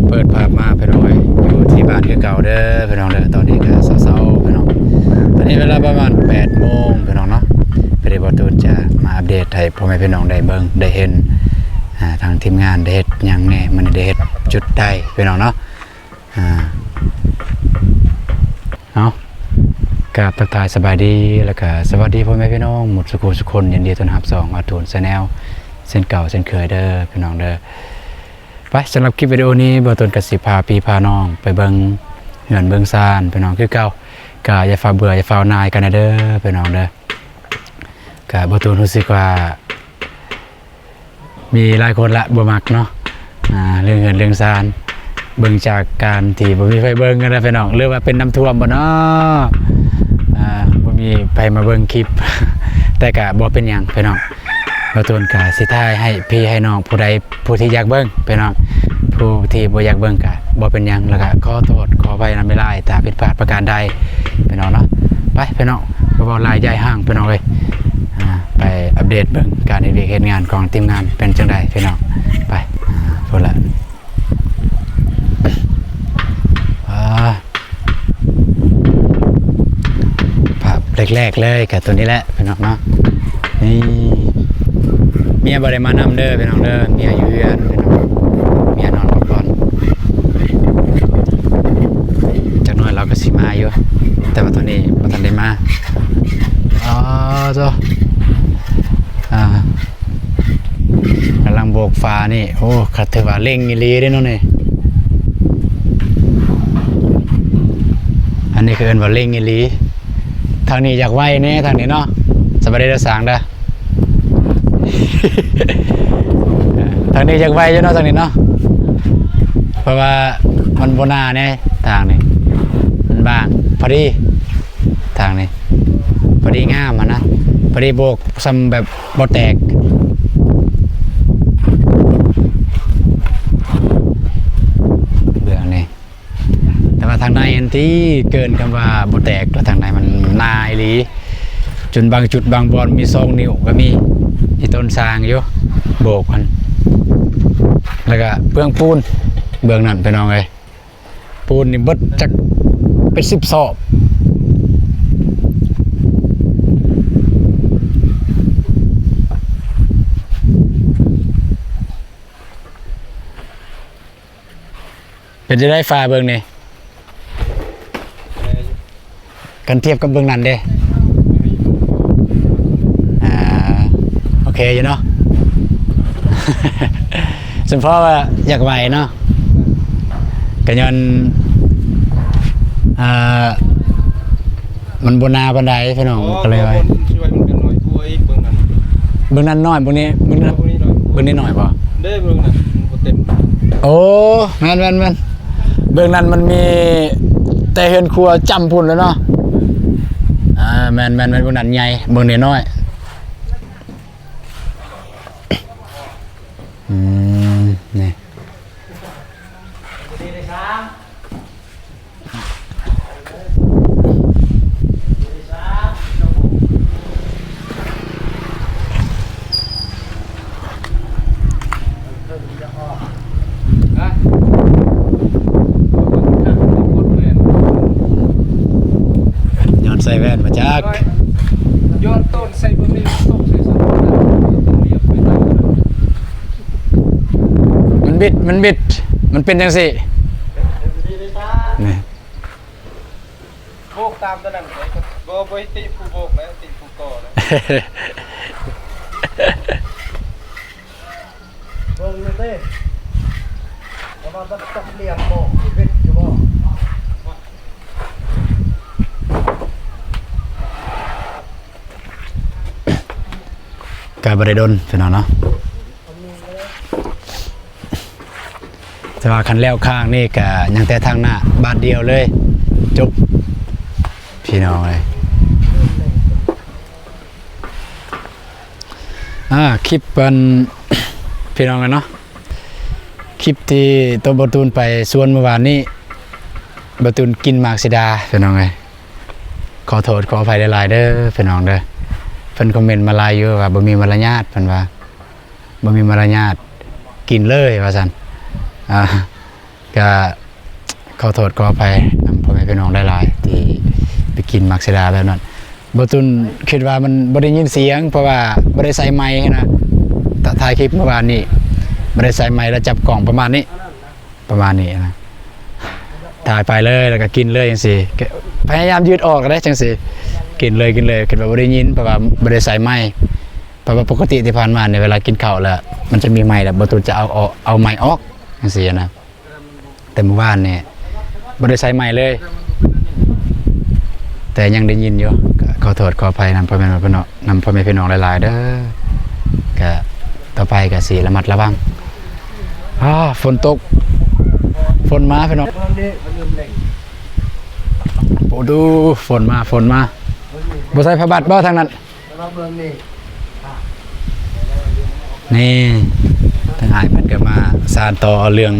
ເປີດພາບມາພີ່ນ້ອງເອີຍ ຢູ່ທີ່ບ້ານຄືເກົ່າເດີພີ່ນ້ອງເດີ. ຕອນນີ້ກໍເຊົ້າໆພີ່ນ້ອງ ຕອນນີ້ເວລາປະມານແປດໂມງພີ່ນ້ອງເນາະ. ພໍດີບ່າວຕູນຈະມາອັບເດດໃຫ້ພໍ່ແມ່ພີ່ນ້ອງໄດ້ເບິ່ງໄດ້ເຫັນ ອ່າ ທາງທີມງານໄດ້ເຮັດຫຍັງແດ່ ມື້ນີ້ໄດ້ເຮັດຈຸດໃດພີ່ນ້ອງເນາະ. ອ່າ ເອົາ ກາບທັກທາຍສະບາຍດີ ແລ້ວກະສະຫວັດດີພໍ່ແມ່ພີ່ນ້ອງໝົດສູ່ຜູ້ສູ່ຄົນ. ຍິນດີຕ້ອນຮັບຊ່ອງບ່າວຕູນ Channel ເຊັ່ນເກົ່າເຊັ່ນເຄີຍເດີພີ່ນ້ອງເດີ. ໄປ ສຳລັບຄລິບວິດີໂອນີ້ ບ່າວຕູນກໍຊິພາພີ່ພານ້ອງໄປເບິ່ງເຮືອນເບິ່ງຊານພີ່ນ້ອງຄືເກົ່າ. ກໍຢ່າຟ້າວເບື່ອ ຢ່າຟ້າວໜ່າຍກັນນະເດີພີ່ນ້ອງເດີ. ກໍບ່າວຕູນຮູ້ສຶກວ່າ ມີຫຼາຍຄົນລະບໍ່ມັກເນາະ ອ່າ ເລື່ອງເຮືອນເລື່ອງຊານ ເບິ່ງຈາກການທີ່ບໍ່ມີໃຜເບິ່ງຫັ້ນນະພີ່ນ້ອງ ຫຼືວ່າເປັນນ້ຳຖ້ວມບໍ່ເນາະ ອ່າ ບໍ່ມີໃຜມາເບິ່ງຄລິບ. ແຕ່ກະບໍ່ເປັນຫຍັງພີ່ນ້ອງ ບ່າວຕູນກະຊິຖ່າຍໃຫ້ພີ່ໃຫ້ນ້ອງ ຜູ້ໃດຜູ້ທີ່ຢາກເບິ່ງພີ່ນ້ອງ ຜູ້ທີ່ບໍ່ຢາກເບິ່ງກະບໍ່ເປັນຫຍັງ ແລ້ວກະຂໍໂທດຂໍອະໄພນຳຫຼາຍໆ ຖ້າຜິດພາດປະການໃດພີ່ນ້ອງເນາະ. ໄປພີ່ນ້ອງ ບໍ່ເວົ້າຫຼາຍຢາຍຫ່າງພີ່ນ້ອງເອີຍ ອ່າ ໄປອັບເດດເບິ່ງການເຮັດວຽກເຮັດງານຂອງທີມງານເປັນຈັ່ງໃດພີ່ນ້ອງ. ໄປ ອ່າ ພຸ້ນລະ ອ່າ ພາບແລກໆເລີຍກໍຕົວນີ້ແຫຼະພີ່ນ້ອງເນາະ. ນີ້ ເມຍບໍ່ໄດ້ມານຳເດີພີ່ນ້ອງເດີ ເມຍຢູ່ເຮືອນພີ່ນ້ອງ ເມຍນອນພັກຜ່ອນ. ຈັກໜ້ອຍລາວກໍຊິມາຢູ່ ແຕ່ວ່າຕອນນີ້ບໍ່ທັນໄດ້ມາ. ອໍ ໂທ້ ອ່າ ກຳລັງໂບກຝານີ້. ໂອ້ ກໍຖືວ່າເລັ່ງອີ່ຫຼີເດ້ເນາະນີ້ ອັນນີ້ຄືເອີ້ນວ່າເລັ່ງອີ່ຫຼີ. ທາງນີ້ຢາກໄວແດ່ທາງນີ້ເນາະ. ສະບາຍດີເດີຊ່າງເດີ. ທາງນີ້ຢາກໄວຢູ່ເນາະ ທາງນີ້ເນາະ ເພາະວ່າມັນບໍ່ໜາແດ່ທາງນີ້ ມັນບາງ ພໍດີ ທາງນີ້ພໍດີງາມຫັ້ນນະ ພໍດີໂບກຊ່ຳແບບບໍ່ແຕກ. ເບື້ອງນີ້ ແຕ່ວ່າທາງໃນຫັ້ນຕິ ເກີນຄຳວ່າບໍ່ແຕກ ແລ້ວທາງໃນມັນໜາອີ່ຫຼີ ຈົນບາງຈຸດບາງບ່ອນມີສອງນິ້ວກໍມີ ທີ່ຕົ້ນຊ່າງຢູ່ໂບກຫັ້ນ. ແລ້ວກະເບື້ອງປູນເບື້ອງນັ້ນພີ່ນ້ອງເອີຍ ປູນນີ້ເບິດຈັກເປັນສິບສອບ. ເປັນຈັ່ງໃດຝາເບິ່ງນີ້ ຄັນທຽບກັບເບິ່ງນັ້ນເດ້? ອ່າ ໂອເຄຢູ່ເນາະ ສົມພໍວ່າຢາກໄວເນາະ ກະຍ້ອນ ອ່າ ມັນບໍ່ໜາປານໃດພີ່ນ້ອງ ອໍ ກໍເລີຍວ່າ ເບິ່ງນັ້ນ ເບິ່ງນັ້ນນ້ອຍ ເບິ່ງນີ້ ເບິ່ງນີ້ ເບິ່ງນີ້ນ້ອຍບໍ່? ເດ້ ເບິ່ງນັ້ນມັນບໍ່ເຕັມ. ໂອ້ ແມ່ນໆໆ ເບິ່ງນັ້ນມັນມີແຕ່ເຮືອນຄົວຈ້ຳພຸ້ນແລ້ວເນາະ. ອ່າ ແມ່ນໆໆ ເບິ່ງນັ້ນໃຫຍ່ ເບິ່ງນີ້ນ້ອຍ. ອືມ ນີ້ ຍ້ອນໃສ່ແວ່ນມາຈັກ ຍ້ອນໂຕນໃສ່ບໍ່ມີຕົກໃສ່ສະໂພກ ມັນບິດ ມັນບິດ ມັນເປັນຈັ່ງຊີ້ ນີ້ ໂບກຕາມຕົວນັ້ນ ບໍ່ ບໍ່ຕິຜູ້ໂບກແລ້ວ ຕິຜູ້ກໍ່ແລ້ວ. ເບິ່ງຢູ່ຕິ ວ່າມັນຈັກຫຼຽມບໍ່ ເປັນຢູ່ບໍ່? ກະບໍ່ໄດ້ດົນພີ່ນ້ອງເນາະ ແຕ່ວ່າຄັນແລ້ວຂ້າງນີ້ກະຍັງແຕ່ທາງໜ້າບາດດຽວເລີຍ ຈົບພີ່ນ້ອງເອີຍ. ອ່າ ຄລິບອັນ ພີ່ນ້ອງເອີຍເນາະ ຄລິບທີ່ໂຕບ່າວຕູນໄປສວນມື້ວານນີ້ ບ່າວຕູນກິນໝາກສີດາ ພີ່ນ້ອງເອີຍ. ຂໍໂທດຂໍອະໄພຫຼາຍໆເດີພີ່ນ້ອງເດີ. ເພິ່ນຄອມເມັນມາຫຼາຍຢູ່ວ່າບໍ່ມີມາລະຍາດ ເພິ່ນວ່າບໍ່ມີມາລະຍາດ ກິນເລີຍວ່າຊັ້ນ. ອ່າ ກະຂໍໂທດຂໍອະໄພນຳພໍ່ແມ່ພີ່ນ້ອງຫຼາຍໆ ທີ່ໄປກິນໝາກເສດາແບບນັ້ນ. ບ່າວຕຸນຄິດວ່າມັນບໍ່ໄດ້ຍິນສຽງ ເພາະວ່າບໍ່ໄດ້ໃສ່ໄມນະ. ຖ່າຍຄລິບມື້ວານນີ້ ບໍ່ໄດ້ໃສ່ໄມ ແລ້ວຈັບກ້ອງປະມານນີ້ ປະມານນີ້ນະ. ຖ່າຍໄປເລີຍ ແລ້ວກໍກິນເລີຍຈັ່ງຊີ້ ພະຍາຍາມຢືດອອກໄດ້ຈັ່ງຊີ້ ກິນເລີຍ ກິນເລີຍ ຄິດວ່າບໍ່ໄດ້ຍິນ ເພາະວ່າບໍ່ໄດ້ໃສ່ໄມ. ເພາະວ່າປົກກະຕິທີ່ຜ່ານມານີ້ ເວລາກິນເຂົ້າແລ້ວ ມັນຈະມີໄມ ແລ້ວບ່າວຕຸນຈະເອົາ ເອົາ ເອົາໄມອອກຈັ່ງຊີ້ນະ. ແຕ່ມື້ວານນີ້ບໍ່ໄດ້ໃສ່ໄມເລີຍ ແຕ່ຍັງໄດ້ຍິນຢູ່. ກໍຂໍໂທດຂໍອະໄພນຳພໍ່ແມ່ພີ່ນ້ອງ ນຳພໍ່ແມ່ພີ່ນ້ອງຫຼາຍໆເດີ. ກະຕໍ່ໄປກະຊິລະມັດລະວັງ. ອາ ຝົນຕົກ ຝົນມາພີ່ນ້ອງ. ໂອ້ດູ ຝົນມາ ຝົນມາ. ບໍ່ໃສ່ຜ້າບັດບໍ່ທາງນັ້ນ? ມາເບິ່ງນີ້ ນີ້ ທາງອ້າຍເພິ່ນກໍມາສານຕໍ່ເລື່ອງ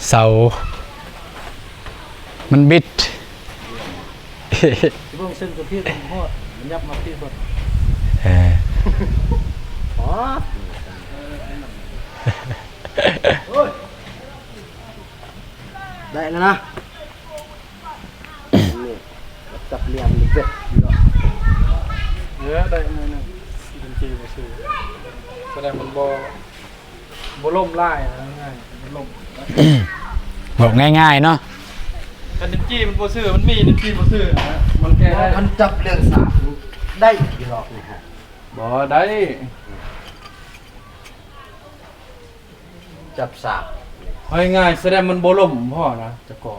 ເສົາ ມັນບິດ. ເບິ່ງເສັ້ນຕົວທີ່ມັນຮອດ ມັນຫຍັບມາທີ່ເບິດ. ເອີ ອໍ ໂອ້ຍ ໄດ້ແລ້ວນະ. ນີ້ ຈັບຫຼ່ຽມນີ້ເດັດຢູ່ດອກ. ເອີ ໄດ້ໜ້ອຍໜຶ່ງ ດິນຈີ່ບໍ່ຊື່ ສະແດງມັນບໍ່ ບໍ່ລົ້ມຫຼາຍນະ ງ່າຍ ມັນລົ້ມ. ເວົ້າງ່າຍໆເນາະ ຄັນດິນຈີ່ມັນບໍ່ຊື່ ມັນມີດິນຈີ່ບໍ່ຊື່ນະ ມັນແກ້ໄດ້. ຄັນຈັບເລື່ອງສາກໄດ້ຢູ່ດອກນີ້ຮະ. ບໍ່ໄດ້ ຈັບສາກ ເວົ້າງ່າຍໆ ສະແດງມັນບໍ່ລົ້ມພໍນະ ຈະກໍ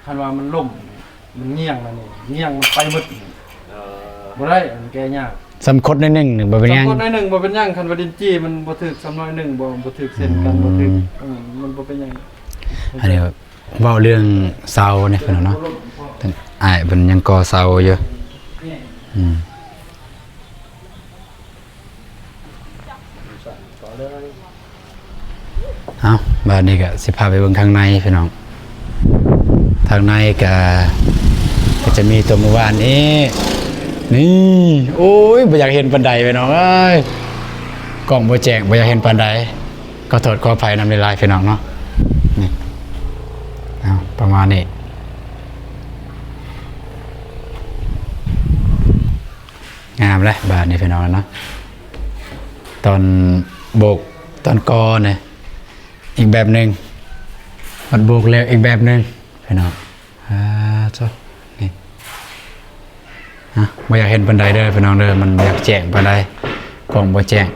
ຄັນວ່າມັນລົ້ມ ມັນງ່ຽງແລ້ວນີ້ ງ່ຽງມັນໄປໝົດ. ເອີ ບໍ່ໄດ້ ມັນແກ້ຍາກ. ສຳຄົດໜ້ອຍໜຶ່ງ ບໍ່ເປັນຫຍັງ ສຳຄົດໜ້ອຍໜຶ່ງ ບໍ່ເປັນຫຍັງ. ຄັນວ່າດິນຈີ່ມັນບໍ່ຖືກ ສຳໜ້ອຍໜຶ່ງ ບໍ່ ບໍ່ຖືກເສັ້ນກັນ ອືມ ບໍ່ຖືກ ເອີ ມັນບໍ່ເປັນຫຍັງ. ອັນນີ້ເວົ້າເລື່ອງເສົານີ້ພີ່ນ້ອງເນາະ ອ້າຍເພິ່ນຍັງກໍ່ເສົາຢູ່. ອືມ ເອົາ ບາດນີ້ກະຊິພາໄປເບິ່ງທາງໃນພີ່ນ້ອງ. ທາງໃນກະ ກະຈະມີຕົວມື້ວານນີ້ ນີ້ ໂອ້ຍ ບໍ່ຢາກເຫັນປານໃດພີ່ນ້ອງເອີຍ ກ້ອງບໍ່ແຈ້ງ ບໍ່ຢາກເຫັນປານໃດ. ຂໍໂທດຂໍອະໄພນຳຫຼາຍໆພີ່ນ້ອງເນາະ. ນີ້ ເອົາ ປະມານນີ້ ງາມແຫຼະບາດນີ້ພີ່ນ້ອງເນາະ. ຕອນໂບກ ຕອນກໍ່ນີ້ອີກແບບໜຶ່ງ ບັດໂບກແລ້ວອີກແບບໜຶ່ງພີ່ນ້ອງ. ອາ ໂທ້ ນີ້ ອາ ບໍ່ຢາກເຫັນປານໃດເດີພີ່ນ້ອງເດີ ມັນບໍ່ຢາກແຈ້ງປານໃດ ກ້ອງບໍ່ແຈ້ງ.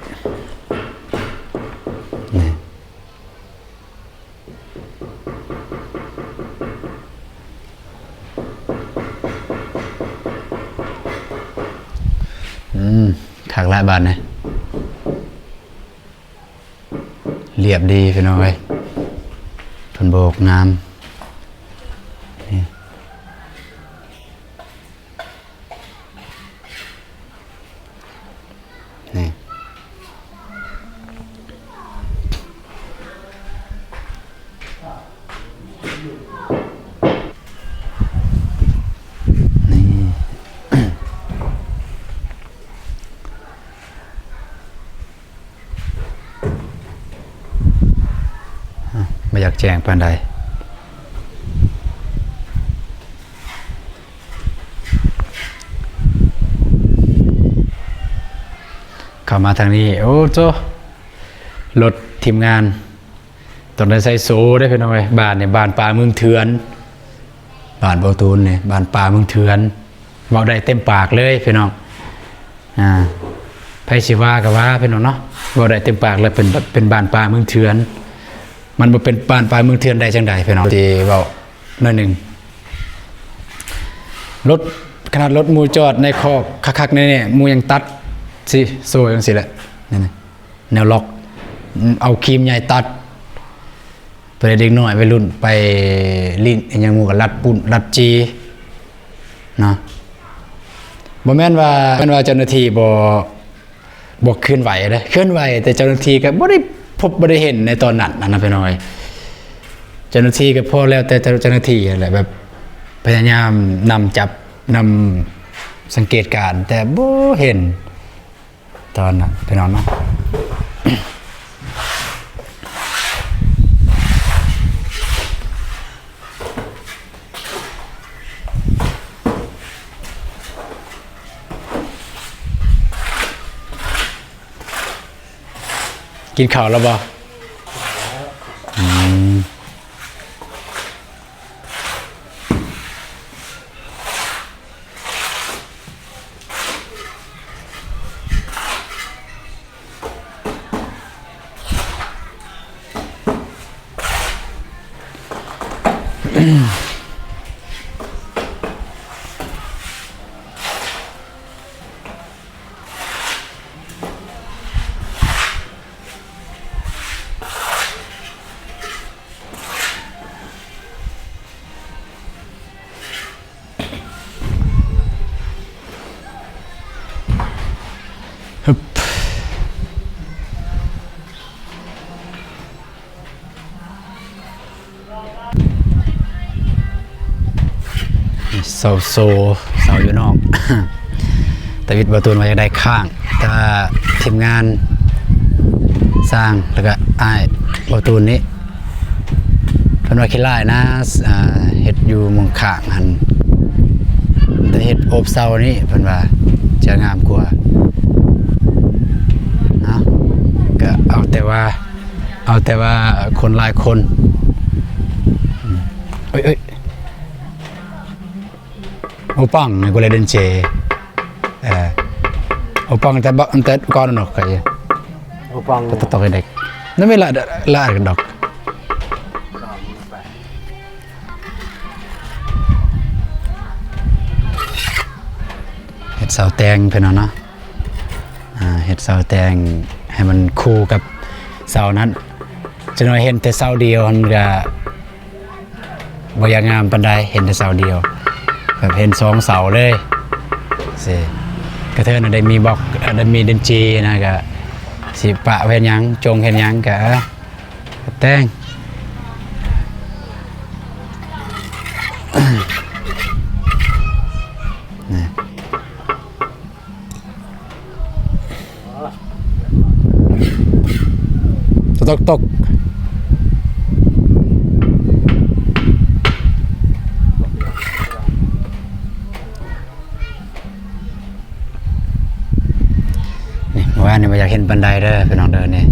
ນີ້ ອືມ ຄັກລະບາດນີ້. ລຽບດີພີ່ນ້ອງເອີຍ ເພິ່ນໂບກງາມ ນີ້ ນີ້ ນີ້. ບໍ່ຢາກແຈ້ງປານໃດ. ເຂົ້າມາທາງນີ້ ໂອ້ໂຕ ລົດທີມງານ ຕ້ອງໄດ້ໃສ່ໂສ້ເດ້ພີ່ນ້ອງເອີຍ. ບ້ານນີ້ ບ້ານປ່າເມືອງເຖື່ອນ ບ້ານເບົາຕູນນີ້ ບ້ານປ່າເມືອງເຖື່ອນ ເວົ້າໄດ້ເຕັມປາກເລີຍພີ່ນ້ອງ. ອ່າ ໃຜຊິວ່າກໍວ່າພີ່ນ້ອງເນາະ ເວົ້າໄດ້ເຕັມປາກເລີຍ ເປັນ ເປັນບ້ານປ່າເມືອງເຖື່ອນ. ມັນບໍ່ເປັນບ້ານປ່າເມືອງເຖື່ອນໄດ້ຈັ່ງໃດພີ່ນ້ອງ ທີ່ເວົ້າໜ້ອຍໜຶ່ງ. ລົດ ຂະໜາດລົດໝູ່ຈອດໃນຄອກຄັກໆແນ່ໆ ໝູ່ຍັງຕັດຊິໂສ້ຈັ່ງຊີ້ແຫຼະ ນີ້ນະ ແນວລັອກ ເອົາຄີມໃຫຍ່ຕັດ. ເພິ່ນໃຫ້ເດັກນ້ອຍໄວລຸ້ນໄປຫຼິ້ນອີ່ຫຍັງໝູ່ກໍລັດປຸ້ນລັດຈີເນາະ. ບໍ່ແມ່ນວ່າ ແມ່ນວ່າເຈົ້າໜ້າທີ່ບໍ່ ບໍ່ເຄື່ອນໄຫວເດ້ ເຄື່ອນໄຫວ ແຕ່ເຈົ້າໜ້າທີ່ກໍບໍ່ໄດ້ພົບບໍ່ໄດ້ເຫັນໃນຕອນນັ້ນນະພີ່ນ້ອງເອີຍ. ເຈົ້າໜ້າທີ່ກໍພໍແລ້ວແຕ່ເຈົ້າ ເຈົ້າໜ້າທີ່ຫັ້ນແຫຼະ ແບບພະຍາຍາມນຳຈັບ ນຳສັງເກດການ ແຕ່ບໍ່ເຫັນ ຕອນນັ້ນພີ່ນ້ອງເນາະ. ກິນເຂົ້າແລ້ວບໍ່? ອືມ. ເຊົາໂຊ ເຊົາຢູ່ນອກ ຕາວິດ ບ່າວຕູນວ່າຢາກໄດ້ຄ້າງ ແຕ່ວ່າທີມງານຊ່າງ ແລ້ວກະອ້າຍບ່າວຕູນນີ້ ເພິ່ນວ່າຂີ້ລ້າຍນະ ອ່າ ເຮັດຢູ່ໝ່ອງຂ້າງຫັ້ນ ແຕ່ເຮັດໂອບເຊົານີ້ ເພິ່ນວ່າຈະງາມກວ່າເນາະ ກະເອົາແຕ່ວ່າ ເອົາແຕ່ວ່າຄົນຫຼາຍຄົນ ເອີຍ ເອີຍ Opang ni gulai denche. Eh, opang ta ba, ta kau no kai. Opang. Ta tok dek. Nami la, la dok. ເຮັດເສົາແຕ່ງພີ່ນ້ອງເນາະ ອ່າ ເຮັດເສົາແຕ່ງໃຫ້ມັນຄູ່ກັບເສົານັ້ນ ຈັກໜ້ອຍເຫັນແຕ່ເສົາດຽວຫັ້ນກະ ບໍ່ຢາກງາມປານໃດ ເຫັນແຕ່ເສົາດຽວ ແບບເຫັນສອງເສົາເລີຍຊີ້ ກະເທີນໄດ້ມີບລັອກ ໄດ້ມີດິນຈີນະ ກະຊິປະເຮັດຫຍັງ ຈົງເຮັດຫຍັງກະແຕ່ງ ນີ້. ຕອກ ຕອກ ນີ້ ເມື່ອວານນີ້ບໍ່ຢາກເຫັນປານໃດເດີພີ່ນ້ອງເດີ ນີ້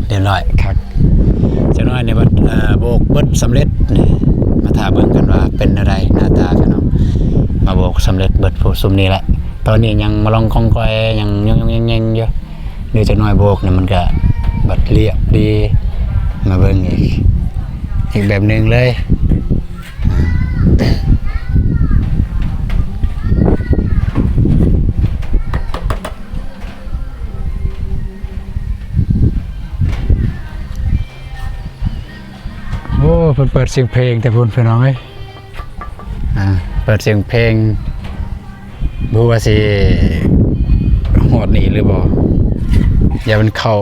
ຮຽບຮ້ອຍຄັກ ຈັກໜ້ອຍນີ້ບັດ ເອີ ໂບກເບິດສຳເລັດນີ້ ມາຖ້າເບິ່ງກັນວ່າເປັນແນວໃດໜ້າຕາພີ່ນ້ອງ ມາໂບກສຳເລັດເບິດຜູ້ຊຸມນີ້ແຫຼະ ຕອນນີ້ຍັງມາລອງຄອງຄອຍ ຍັງຍົງໆແຍງໆຢູ່ ດຽວຈັກໜ້ອຍໂບກນີ້ມັນກະບັດລຽບດີ ມາເບິ່ງອີກ ອີກແບບໜຶ່ງເລີຍ. ໂອ້ ເພິ່ນເປີດສຽງເພງແຕ່ພຸ້ນພີ່ນ້ອງເອີຍ ອ່າ ເປີດສຽງເພງ ບໍ່ຮູ້ວ່າຊິຮອດນີ້ຫຼືບໍ່ ຢ່າມັນເຂົ້າ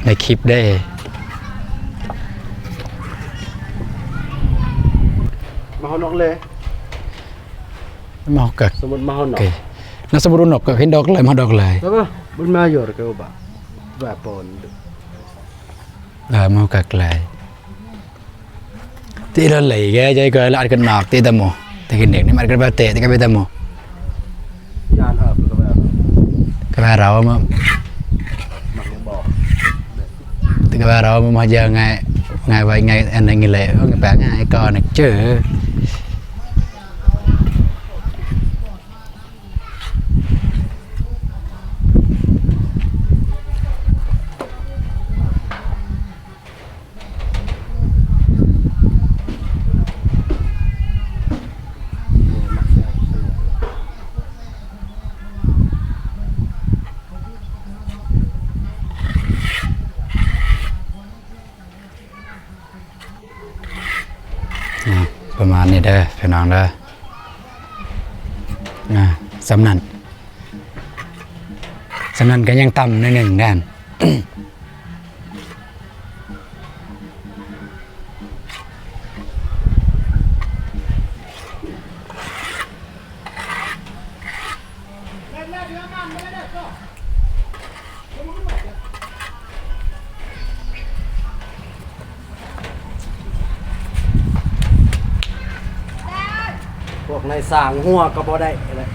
ໃນຄລິບເດ້. ມາເຮົານອກເລີຍ ມາເຮົາກະ ສົມມຸດມາເຮົານອກ ນະ ສົມມຸດນອກກະເຫັນດອກເລີຍ ມາເຮົາດອກເລີຍ ແຕ່ວ່າບຸນມາຢູ່ກະບໍ່ບາ ວ່າປອນ ເອີ ມາເຮົາກະໄກ Ti la lei ge jai ko la at ke nak ti tamo. Ti ke nek ni mat ke ba te ti ke ba tamo. Yan ha ke ba. Ke ba rau ma. Ti ke ba rau ma ja ngai ngai wai ngai en ngai le. Ngai pa ngai ko nek che. ອ່າ ປະມານນີ້ເດີພີ່ນ້ອງເດີ ອ່າ ສ່ຳນັ້ນ ສ່ຳນັ້ນກະຍັງຕ່ຳໜ້ອຍໜຶ່ງແດ່ນ. ພວກນາຍຊ່າງຫົວກະບໍ່ໄດ້ແຫຼະ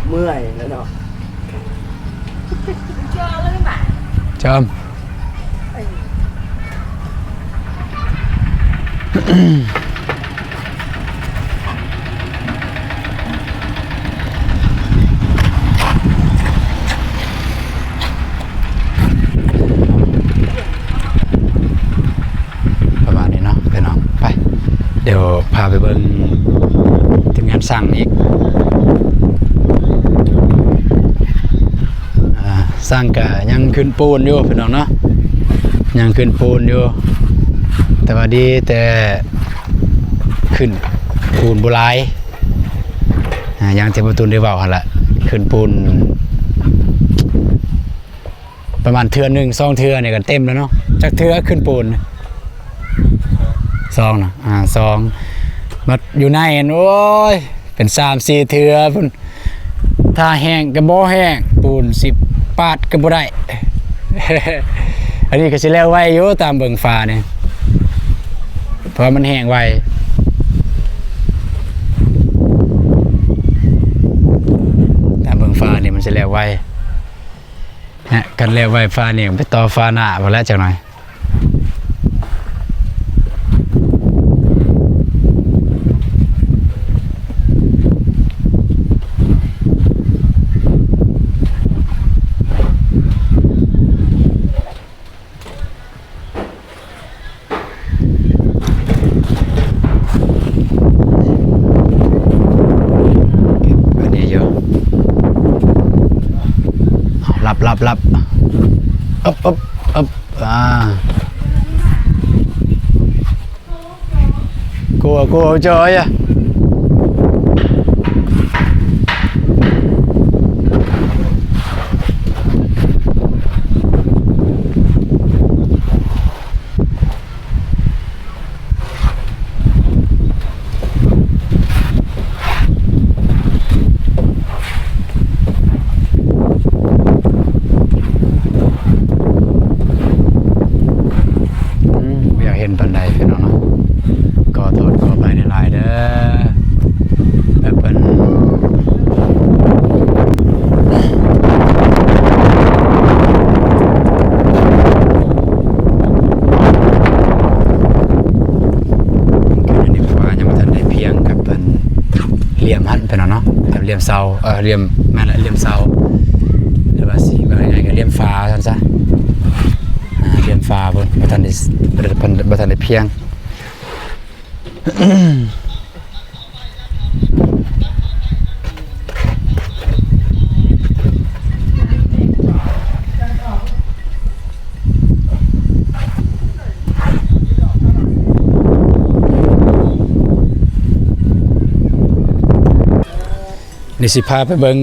ເມື່ອຍແລ້ວເນາະ. ຈອມ ປະມານນີ້ເນາະພີ່ນ້ອງ. ໄປ ດຽວພາໄປເບິ່ງທີມງານຊ່າງອີກ. ອ່າ ຊ່າງກະຍັງຂຶ້ນປູນຢູ່ພີ່ນ້ອງເນາະ ຍັງຂຶ້ນປູນຢູ່ ແຕ່ວ່າດີແຕ່ຂຶ້ນປູນບໍ່ຫຼາຍ. ອ່າ ຢ່າງທີ່ບໍ່ຕູນໄດ້ເວົ້າຫັ້ນລະ ຂຶ້ນປູນປະມານເທື່ອໜຶ່ງສອງເທື່ອນີ້ກໍເຕັມແລ້ວເນາະ. ຈັກເທື່ອຂຶ້ນປູນ? ສອງນະ ອ່າ ສອງ. ມາຢູ່ໃນຫັ້ນ ໂອ້ຍ ເປັນສາມສີ່ເທື່ອພຸ້ນ. ຖ້າແຫ້ງກໍບໍ່ແຫ້ງ ປູນຊິປາດກໍບໍ່ໄດ້. ອັນນີ້ກໍຊິແລ້ວໄວຢູ່ ຕາມເບິ່ງຟ້ານີ້ ເພາະວ່າມັນແຫ້ງໄວ. ຕາມເບິ່ງຟ້ານີ້ມັນຊິແລ້ວໄວ. ຮະ ຄັນແລ້ວໄວຟ້ານີ້ໄປຕໍ່ຟ້າໜ້າພຸ້ນແຫຼະຈັກໜ່ອຍ. ເກັບໄວ້ນີ້ຢູ່ ລັບ ລັບ ລັບ ອຶບ ອຶບ ອຶບ ອ່າ ກົວ ກົວ ຈອຍອະ. ອືມ ບໍ່ຢາກເຫັນປານໃດພີ່ນ້ອງເນາະ ຂໍໂທດຂໍອະໄພຫຼາຍໆເດີ. ແບບເພິ່ນ ຄືອັນນີ້ ເພາະວ່າຍັງບໍ່ທັນໄດ້ພຽງກັບເພິ່ນຫຼ່ຽມຫັ້ນ ພີ່ນ້ອງເນາະ ແບບຫຼ່ຽມເສົາ ເອີ ຫຼ່ຽມ ແມ່ນລະ ຫຼ່ຽມເສົາ ຫຼືວ່າຊິວ່າງ່າຍໆກໍຫຼ່ຽມຝາວ່າຊັ້ນຊະ. ອ່າ ຫຼ່ຽມຝາເພິ່ນບໍ່ທັນໄດ້ ບໍ່ທັນ ບໍ່ທັນໄດ້ພຽງ. ນີ້ຊິພາໄປເບິ່ງ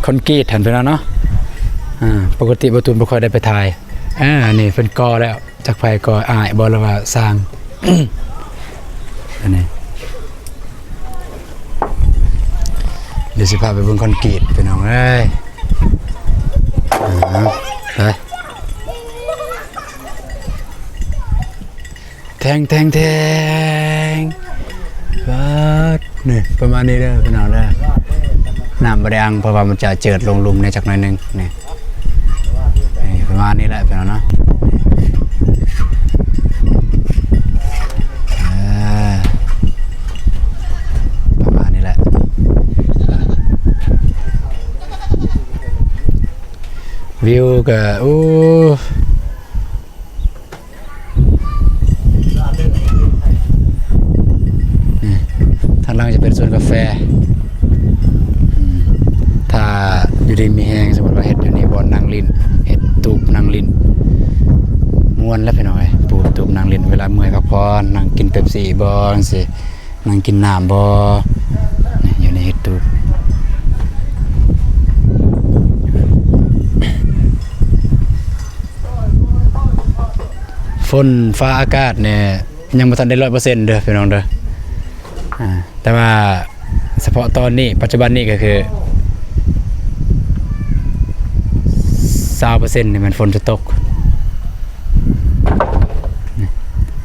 ຄອນກຣີດຫັ້ນ ພີ່ນ້ອງເນາະ. ອ່າ ປົກກະຕິບໍ່ຕູນບໍ່ຄ່ອຍໄດ້ໄປຖ່າຍ. ອ່າ ນີ້ເພິ່ນກໍ່ແລ້ວ. ຈັກໃຜກໍ່ ອ້າຍບໍ່ ຫຼືວ່າຊ່າງ? ອັນນີ້ ດຽວຊິພາໄປເບິ່ງຄອນກຣີດ ພີ່ນ້ອງເອີຍ. ອ່າ ໄປ ແທງ ແທງ ແທງ. ປາດ ນີ້ປະມານນີ້ເດີພີ່ນ້ອງເດີ. ນ້ຳບໍ່ໄດ້ອັ່ງ ເພາະວ່າມັນຈະເຈີດລົງລຸ່ມແດ່ຈັກໜ້ອຍໜຶ່ງນີ້. ນີ້ປະມານນີ້ແຫຼະພີ່ນ້ອງເນາະ. ເອີ ປະມານນີ້ແຫຼະ. ວິວກະ ໂອ້ ນີ້ ທາງຫຼັງຈະເປັນສວນກາແຟ. ອືມ ຖ້າຢູ່ດີມີແຮງ ສົມມຸດວ່າເຮັດຢູ່ນີ້ບ່ອນນັ່ງຫຼິ້ນ ເຮັດຕູບນັ່ງຫຼິ້ນ ມ່ວນແລ້ວພີ່ນ້ອງເອີຍ. ປູບຕູບນັ່ງຫຼິ້ນ ເວລາເມື່ອຍພັກຜ່ອນ ນັ່ງກິນເປັບຊີບໍ ຈັ່ງຊີ້. ນັ່ງກິນນ້ຳບໍ່? ນີ້ ຢູ່ໃນເຮັດຕູບ. ຝົນຟ້າອາກາດນີ້ຍັງບໍ່ທັນໄດ້ຮ້ອຍເປີເຊັນເດີພີ່ນ້ອງເດີ. ອ່າ ແຕ່ວ່າສະເພາະຕອນນີ້ ປັດຈຸບັນນີ້ກໍຄືຊາວເປີເຊັນນີ້ແມ່ນຝົນຈະຕົກ. ນີ້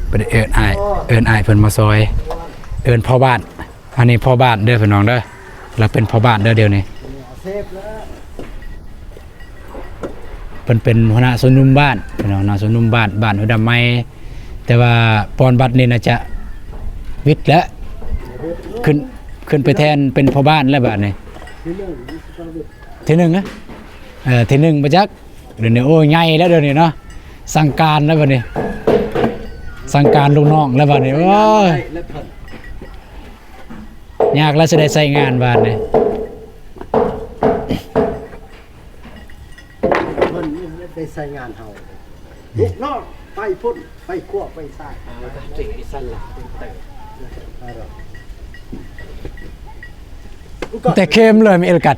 ບໍ່ໄດ້ເອີ້ນອ້າຍ ເອີ້ນອ້າຍເພິ່ນມາຊ່ອຍ ເອີ້ນພໍ່ບ້ານ. ອັນນີ້ພໍ່ບ້ານເດີພີ່ນ້ອງເດີ ລາວເປັນພໍ່ບ້ານເດີດຽວນີ້. ເຊບແລ້ວ ພິ່ນເປັນຫົວໜ້າຊົມນຸມບ້ານ ເປັນຫົວໜ້າຊົມນຸມບ້ານ ບ້ານຫ້ວຍດຳໃໝ່ ແຕ່ວ່າປອນບັດນີ້ໜ້າຈະວິດແລ້ວ ຂຶ້ນ ຂຶ້ນໄປແທນເປັນພໍ່ບ້ານແລ້ວບາດນີ້ ທີໜຶ່ງນະ ເອີ ທີໜຶ່ງບໍ່ຈັກ ດຽວນີ້ ໂອ້ ໃຫຍ່ແລ້ວດຽວນີ້ເນາະ ສັ່ງການແລ້ວບາດນີ້ ສັ່ງການລູກນ້ອງແລ້ວບາດນີ້ ໂອ້ຍ ຍາກແລ້ວຊິໄດ້ໃຊ້ງານບາດນີ້ ເພິ່ນໄດ້ໃຊ້ງານເຮົາ ລູກນ້ອງໄປພຸ້ນ ໄປຂວາໄປຊ້າຍ ແຕ່ເຄມເລີຍ ມີເອລກັດ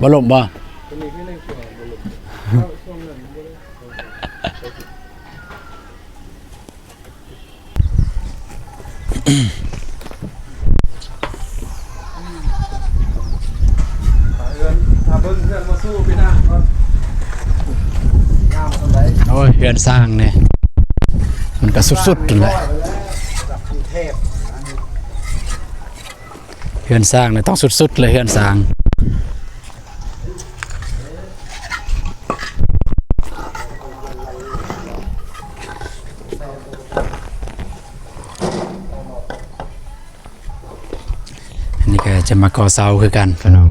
ບໍ່ລົ້ມບໍ່? ໂອ້ຍ ເຮືອນຊ່າງນີ້ ມັນກະສຸດໆຫັ້ນແຫຼະ ເຮືອນຊ່າງນີ້ຕ້ອງສຸດໆເລີຍ ເຮືອນຊ່າງ. ອັນນີ້ກໍຈະມາກໍ່ເສົາຄືກັນພີ່ນ້ອງ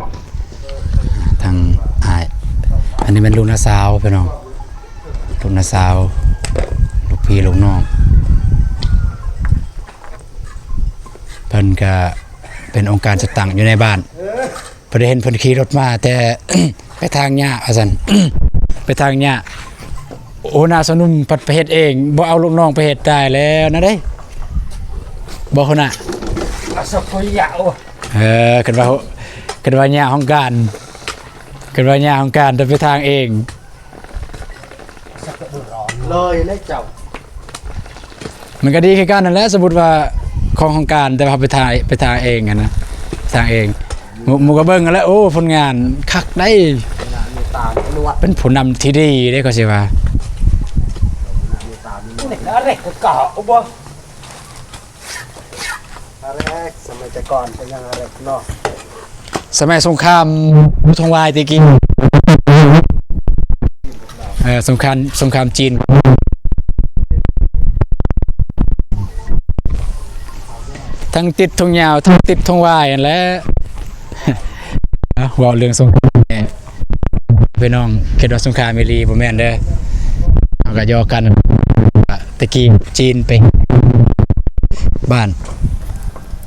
ທາງອ້າຍ ອັນນີ້ແມ່ນລູກນ້າສາວພີ່ນ້ອງ ລູກນ້າສາວ ລູກພີ່ລູກນ້ອງ ເພິ່ນກໍເປັນອົງການຈັດຕັ້ງຢູ່ໃນບ້ານ. ພໍໄດ້ເຫັນເພິ່ນຂີ່ລົດມາແຕ່ ໄປຖາງຫຍ້າວ່າຊັ້ນ ໄປຖາງຫຍ້າ ຫົວໜ້າຊົມນຸມພັດໄປເຮັດເອງ ບໍ່ເອົາລູກນ້ອງໄປເຮັດ ຕາຍແລ້ວນະເດ້ ບໍ່ຫົວໜ້າ ອາສະໂກຍາໂອ ເອີ ຄັນວ່າ ຄັນວ່າຫຍ້າຫ້ອງການ ຄັນວ່າຫຍ້າຫ້ອງການ ແຕ່ໄປຖາງເອງ. ເລີຍແລ້ວເຈົ້າ ມັນກໍດີຄືກັນນັ້ນແຫຼະ ສົມມຸດວ່າຂອງຫ້ອງການ ແຕ່ວ່າເຮົາໄປຖ່າຍ ໄປຖ່າຍເອງຫັ້ນນະ ສ້າງເອງ ໝູ່ ໝູ່ກໍເບິ່ງຫັ້ນແຫຼະ ໂອ້ ຜົນງານຄັກໄດ໋ ເປັນຜູ້ນຳທີ່ດີເດ້ ຂ້ອຍຊິວ່າ. ອາແຣກ ສະໄໝແຕ່ກ່ອນເປັນຫຍັງອາແຣກເນາະ ສະໄໝສົງຄາມຢູ່ທົ່ງວາຍແຕ່ກີ້ ເອີ ສົງຄາມ ສົງຄາມຈີນ ທັງຕິດທົ່ງຍາວ ທັງຕິດທົ່ງວາຍຫັ້ນແຫຼະ. ເວົ້າເລື່ອງສົງຄາມແດ່ ພີ່ນ້ອງຄິດວ່າສົງຄາມອີ່ຫຼີ ບໍ່ແມ່ນເດີ ເຮົາກໍຢອກກັນ. ແຕ່ກີ້ຈີນໄປບ້ານ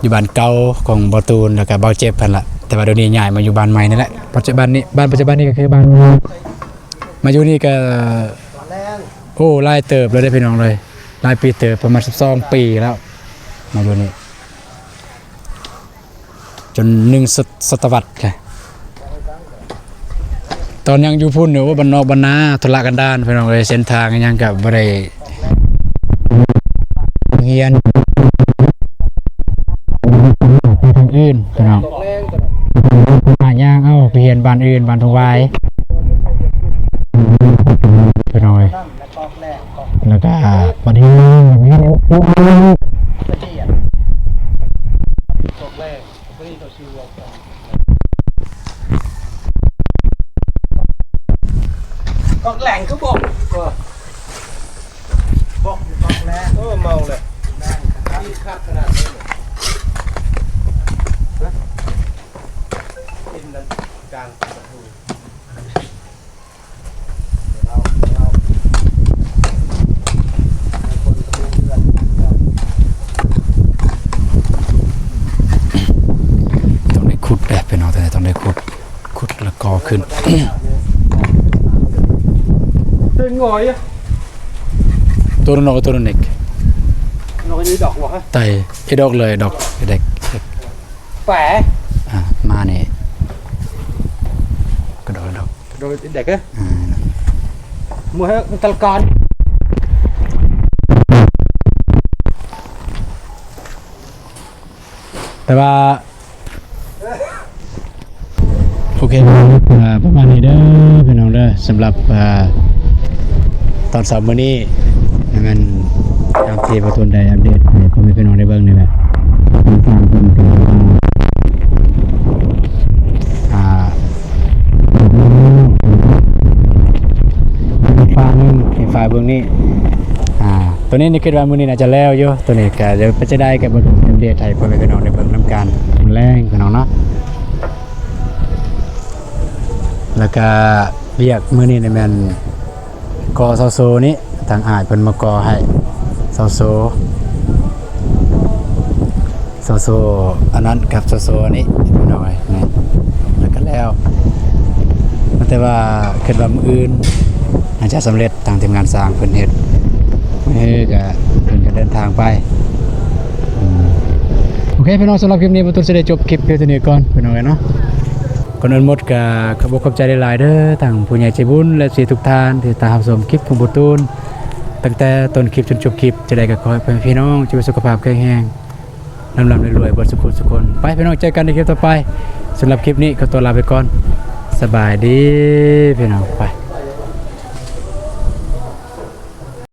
ຢູ່ບ້ານເກົ່າຂອງບ່າວຕູນ ແລ້ວກໍບ່າວເຈັບຫັ້ນລະ ແຕ່ວ່າດຽວນີ້ຍ້າຍມາຢູ່ບ້ານໃໝ່ນີ້ແຫຼະ. ປັດຈຸບັນນີ້ ບ້ານປັດຈຸບັນນີ້ກໍຄືບ້ານ ມາຢູ່ນີ້ກໍ ໂອ້ ຫຼາຍເຕີບແລ້ວເດ້ພີ່ນ້ອງເອີຍ ຫຼາຍປີເຕີບ ປະມານສິບສອງປີແລ້ວ ມາຢູ່ນີ້ ຈົນໜຶ່ງສະ ສະຕະວັດ. ຕອນຍັງຢູ່ພຸ້ນນີ້ ໂອ້ ບ້ານນອກບ້ານນາ ທຸລະກັນດານ ພີ່ນ້ອງເອີຍ ເສັ້ນທາງອີ່ຫຍັງກໍບໍ່ໄດ້ຮຽນ ໄປທາງອື່ນ ພີ່ນ້ອງ ຫາຍ່າງເອົາ ໄປຮຽນບ້ານອື່ນ ບ້ານທົ່ງວາຍ ພີ່ນ້ອງເອີຍ. ແລ້ວກໍບັດນີ້ ກອກແຫຼງຄືບອກ ບອກກອກແຫຼງ ເອີ ເມົາແຫຼະ ຄັກຂະໜາດນີ້ ເປັນນັ້ນກາງປະຕູ. ຕ້ອງໄດ້ຂຸດເດ້ພີ່ນ້ອງ ຕ້ອງໄດ້ຂຸດ ຂຸດແລ້ວກໍຂຶ້ນ ເປັນຫຍັງ ໂຕນັ້ນ ໂຕນັ້ນອີກ ດອກບໍ່ ໄຕ ອີດອກເລີຍ ດອກ ດອກ ແປ ອ່າ ມານີ້ ກະດອກ ດອກ ໂດຍເດັກເອີຍ ອ່າ ມື້ໃຫ້ມັນຕະກອນ ແຕ່ວ່າ ໂອເຄ ອ່າ ປະມານນີ້ເດີພີ່ນ້ອງເດີ ສຳລັບ ອ່າ ຕອນເຊົ້າມື້ນີ້ ແມ່ນຕາມທີ່ບ່າວຕູນໄດ້ອັບເດດໃຫ້ພໍ່ແມ່ພີ່ນ້ອງໄດ້ເບິ່ງນີ້ແຫຼະ. ເບິ່ງນີ້ ອ່າ ໂຕນີ້ນີ້ຄິດວ່າມື້ນີ້ໜ້າຈະແລ້ວຢູ່. ໂຕນີ້ກະເດີເປັນຈັ່ງໃດກະເບິ່ງອັບເດດໃຫ້ພໍ່ແມ່ພີ່ນ້ອງໄດ້ເບິ່ງນຳກັນມື້ແລງພີ່ນ້ອງເນາະ. ແລ້ວກະວຽກມື້ນີ້ນີ້ແມ່ນ ກໍ່ເສົາໂສ້ນີ້ ທາງອ້າຍເພິ່ນມາກໍ່ໃຫ້ເສົາໂສ້ ເສົາໂສ້ອັນນັ້ນກັບເສົາໂສ້ອັນນີ້ພີ່ນ້ອງເອີຍ. ແມ່ນ ແລ້ວກໍແລ້ວ ແຕ່ວ່າຄິດວ່າມື້ອື່ນໜ້າຈະສຳເລັດ ທາງທີມງານຊ່າງເພິ່ນເຮັດ ມື້ອື່ນກໍເພິ່ນກໍເດີນທາງໄປ. ອືມ ໂອເຄພີ່ນ້ອງ ສຳລັບຄລິບນີ້ ບໍ່ຕຸນຊິໄດ້ຈົບຄລິບພຽງເທົ່ານີ້ກ່ອນພີ່ນ້ອງເອີຍເນາະ. ກ່ອນອື່ນໝົດກໍຂອບອົກຂອບໃຈຫຼາຍໆເດີ ທັງຜູ້ໃຫຍ່ໃຈບຸນ ແລະ ເອັຟຊີ ທຸກທ່ານທີ່ຕິດຕາມຮັບຊົມຄລິບຂອງບໍ່ຕຸນ ຕັ້ງແຕ່ຕົ້ນຄລິບຈົນຈົບຄລິບ. ຈັ່ງໃດກໍຂໍໃຫ້ພໍ່ແມ່ພີ່ນ້ອງຈົ່ງມີສຸຂະພາບແຂງແຮງ ລ່ຳໆລວຍໆເບິດສຸຄົນສຸຄົນ. ໄປພີ່ນ້ອງ ເຈີກັນໃນຄລິບຕໍ່ໄປ. ສຳລັບຄລິບນີ້ຂໍຕົວລາໄປກ່ອນ. ສະບາຍດີພີ່ນ້ອງ ໄປ.